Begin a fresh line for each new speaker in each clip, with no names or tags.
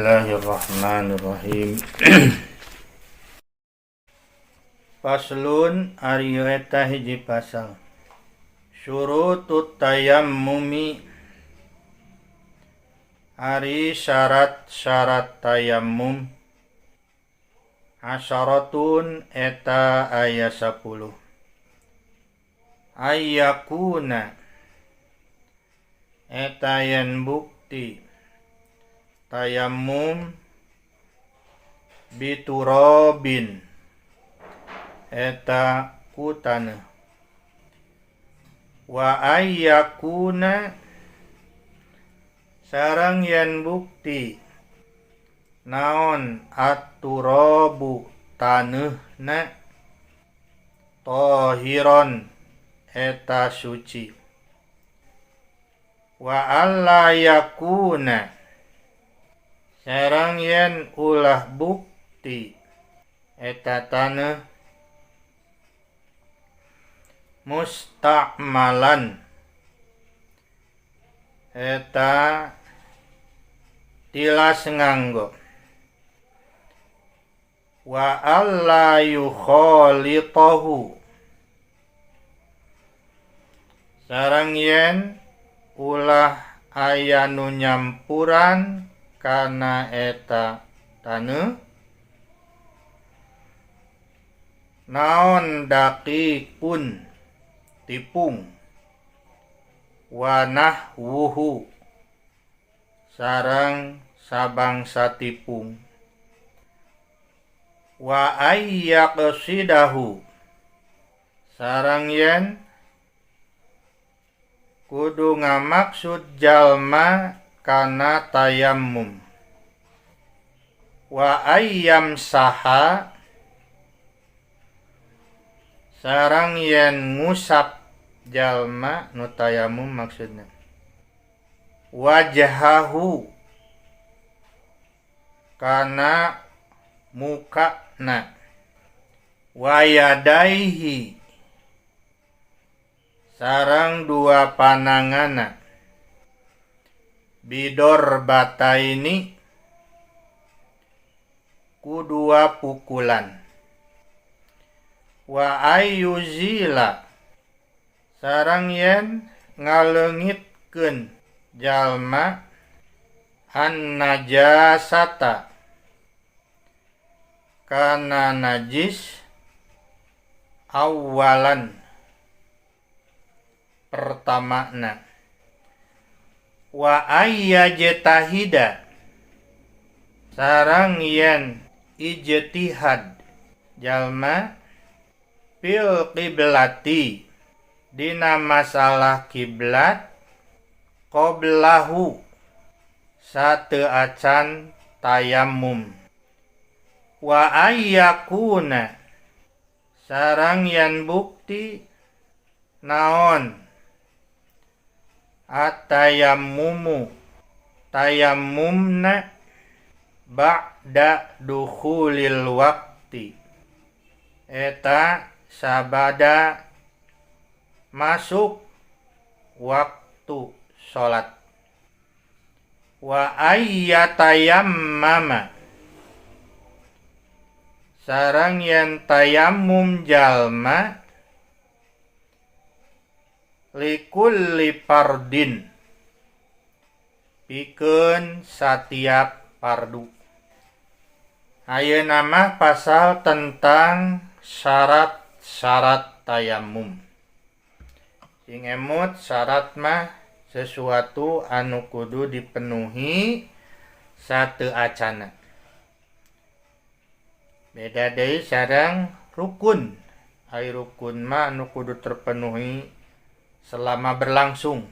Bismillahirrahmanirrahim. Faslun, ari eta hiji pasal. Syurutut tayammumi, ari syarat-syarat tayammum, asyaratun, eta aya 10. Ayyakuna, eta yen bukti tayammum, biturabin, eta ku taneuh. Wa ayyakuna, sareng yen bukti naon atturabu taneuhna, tahiron, eta suci. Wa alla yakuna, sareng yen ulah bukti eta taneuh, musta'malan, eta tilas nganggo. Wa alla yukhalitahu, sareng yen ulah aya nu nyampuran kana eta taneuh naon daqiqun, tipung, wa nahwuhu, sareng sabangsa tipung. Wa ayyaqsidahu, sareng yen kudu ngamaksud jalma kana tayammum. Wa ayyamsaha, sareng yen ngusap jalma nu tayammum maksudna, wajhahu, kana mukana, wa yadaihi, sareng dua panangana, bidor bataini, ku dua pukulan. Wa ayyuzila, sareng yen ngaleungitkeun jalma, an najasata, kana najis, awalan, pertamana. Wa ayyajtahida, sareng yen ijtihad jalma, fil qiblati, dina masalah kiblat, qoblahu, sateu acan tayammum. Wa ayyakuna, sareng yen bukti naon atayammumu tayammumna, ba'da dukhulil waqti, eta sabada masuk waktu salat. Wa ayyatayammama, sareng yen tayammum jalma, likulli fardin, pikeun satiap fardu. Ayeuna mah pasal tentang syarat-syarat tayammum. Sing emut, syarat mah sesuatu anu kudu dipenuhi sateu acana. Beda deui sareng rukun. Ari rukun mah anu kudu terpenuhi selama berlangsung.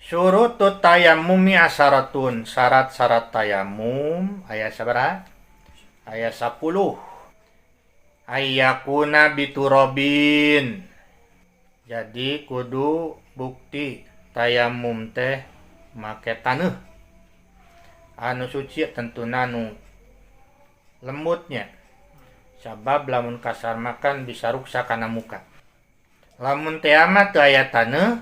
Syurutut tayammumi asyaratun, syarat-syarat tayammum aya sabaraha? Aya 10. Ayyakuna biturabin. Jadi kudu bukti tayamum teh make taneuh anu suci, tentuna nu lembutnya, sabab lamun kasar makan bisa ruksak kana muka. Lamun teh mah teu aya taneuh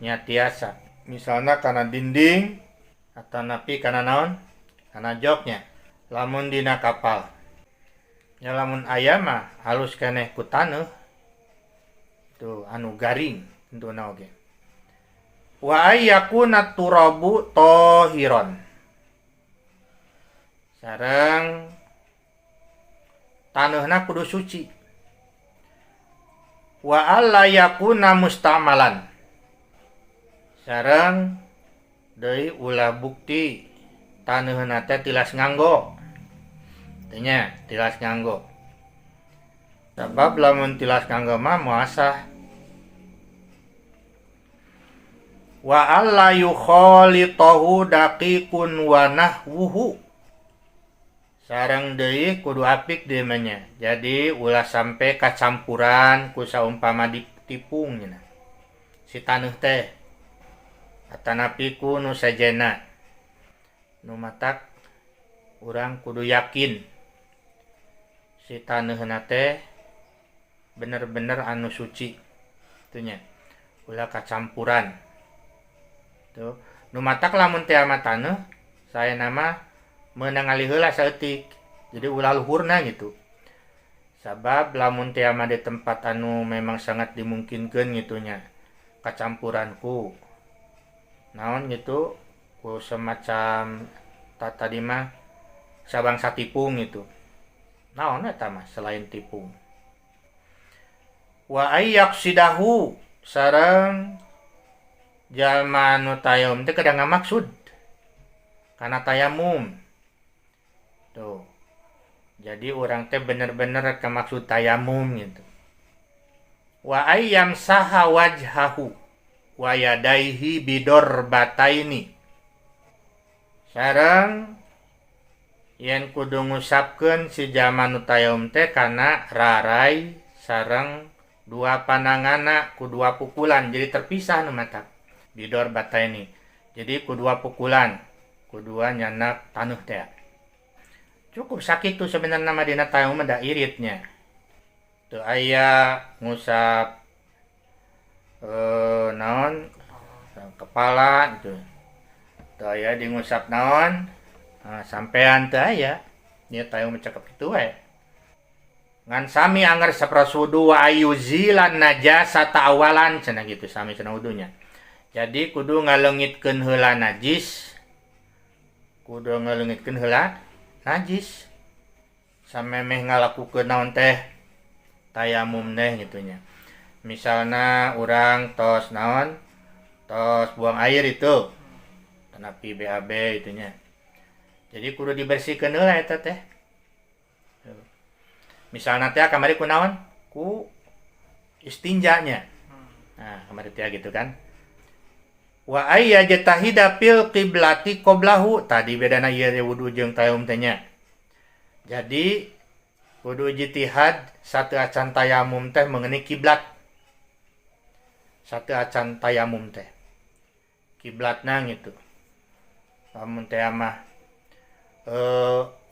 nya tiasa misalnya kana dinding. Atanapi kana naon? Kana joknya. Lamun dina kapal. Ya lamun aya mah halus keneh ku taneuh. Tuh anu garing tentuna oge. Wa ayyakuna turabu tahiron. Sareng taneuhna kudu suci. Wa alla yakuna mustamalan. Sareng deui ulah bukti taneuhna teh tilas nganggo. Teu nya tilas nganggo. Sabab lamun tilas nganggo mah moal sah. Wa alla yukhalitahu daqiqun wa nahwuhu. Sareng deui kudu apik deui mah nya. Jadi ulah sampai kacampuran ku saumpama ditipung nya. Si taneuh teh atanapi ku nu sejenna. Nu matak urang kudu yakin si taneuhna teh bener-bener anu suci. Teu nya. Ulah kacampuran. Tuh, nu matak lamun teh ama taneuh saena mah meunang ngalih heula saeutik. Jadi ulah luhurna gitu. Sabab lamun teh ama di tempat anu memang sangat dimungkinkeun gitu nya kacampuran ku naon gitu ku semacam tadi mah sabangsa tipung gitu. Naon eta mah selain tipung. Wa ayyaqsidahu sareng jalma anu tayamum teh kedah ngamaksud kana tayamum. Tuh. Jadi urang teh bener-bener kemaksud tayamum gitu. Wa ayyam saha wajhahu wa yadaihi bidor bataini. Sareng yen kudu ngusapkeun si jalma nu tayamum teh kana rarai sareng dua pananganna ku dua pukulan, jadi terpisah nu matak bidor bataini. Jadi ku dua pukulan, ku dua nyanak taneuh teh. Cukup sakit tuh sebenarnya mah dina tayamum mah da iritnya. Teu aya ngusap naon kepala gitu. Teu aya di ngusap naon sampean teu aya. Nya tayamum cekap kitu we. Ngan sami anggar sapras wudu wa ayuzilan najasata awalan cenah gitu sami cenah wudunya. Jadi kudu ngaleungitkeun heula najis. Kudu ngaleungitkeun heula najis. Samemeh ngalakukeun naon teh tayamum teh gitu nya. Misalna urang tos naon tos buang air itu tanapi BAB itu nya. Jadi kudu dibersihkeun heula eta teh. Misalna teh kamari ku naon? Ku istinjanya. Nah, kamari teh gitu kan. Wa ayyajtahida fil qiblati qablahu. Tadi bedana ieu wudu jeung tayamum teh nya. Jadi kudu ijtihad satu acan tayamum teh mengenai kiblat. Satu acan tayamum teh. Kiblatna gitu. Lamun teh mah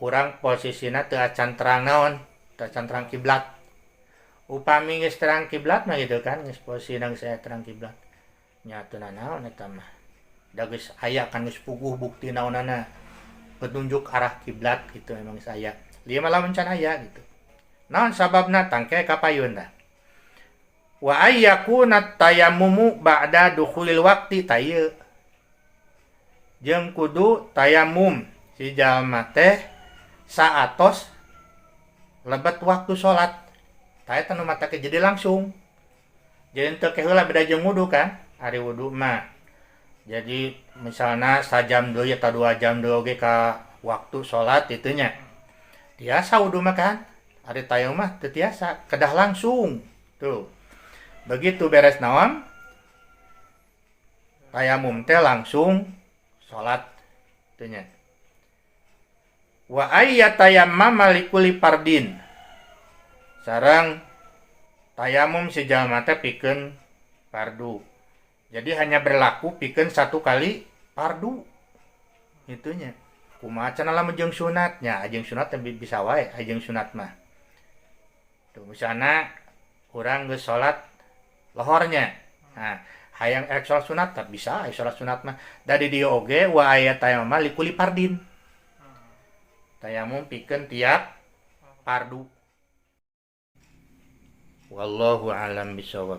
urang posisina teu acan terang naon, teu acan terang kiblat. Upami geus terang kiblat mah gitu kan, geus posisina geus aya terang kiblat. Nya teu nanaon eta mah. Da geus aya kan geus puguh bukti naonana. Petunjuk arah kiblat gitu emang geus aya. Lieu mah lamun can aya gitu. Naon sababna tangke kapayun tah. Wa ayyakuna tayammumu ba'da dukhulil waqti ta ieu. Jeung kudu tayamum si jalma teh saatos lebet waktu salat. Tah eta nu mata jadi langsung. Jadi teu ke heula beda jeung wudu kan? Ari wudu mah. Jadi misalna sajam deui atau 2 jam deui oge ka waktu salat itu nya. Tiasa wudu mah kan? Ari tayamum mah teu tiasa, kedah langsung. Tuh. Begitu beres naon? Tayamum teh langsung salat teu nya. Wa ayyatayammama likulli fardin. Sareng tayamum si jalma teh pikeun fardu. Jadi hanya berlaku pikeun satu kali fardu. Itunya. Kumaha cenah lamun jeung sunatnya? Jeung sunat teh bisa wae jeung sunat mah. Tuh misalna urang geus salat lohornya. Nah, Hayang erek salat sunat tak bisa aya salat sunat mah. Da di dieu oge wa aya tayamum mah likulli fardin. Tayamum pikeun tiap fardu. Wallahu a'lam bishawab.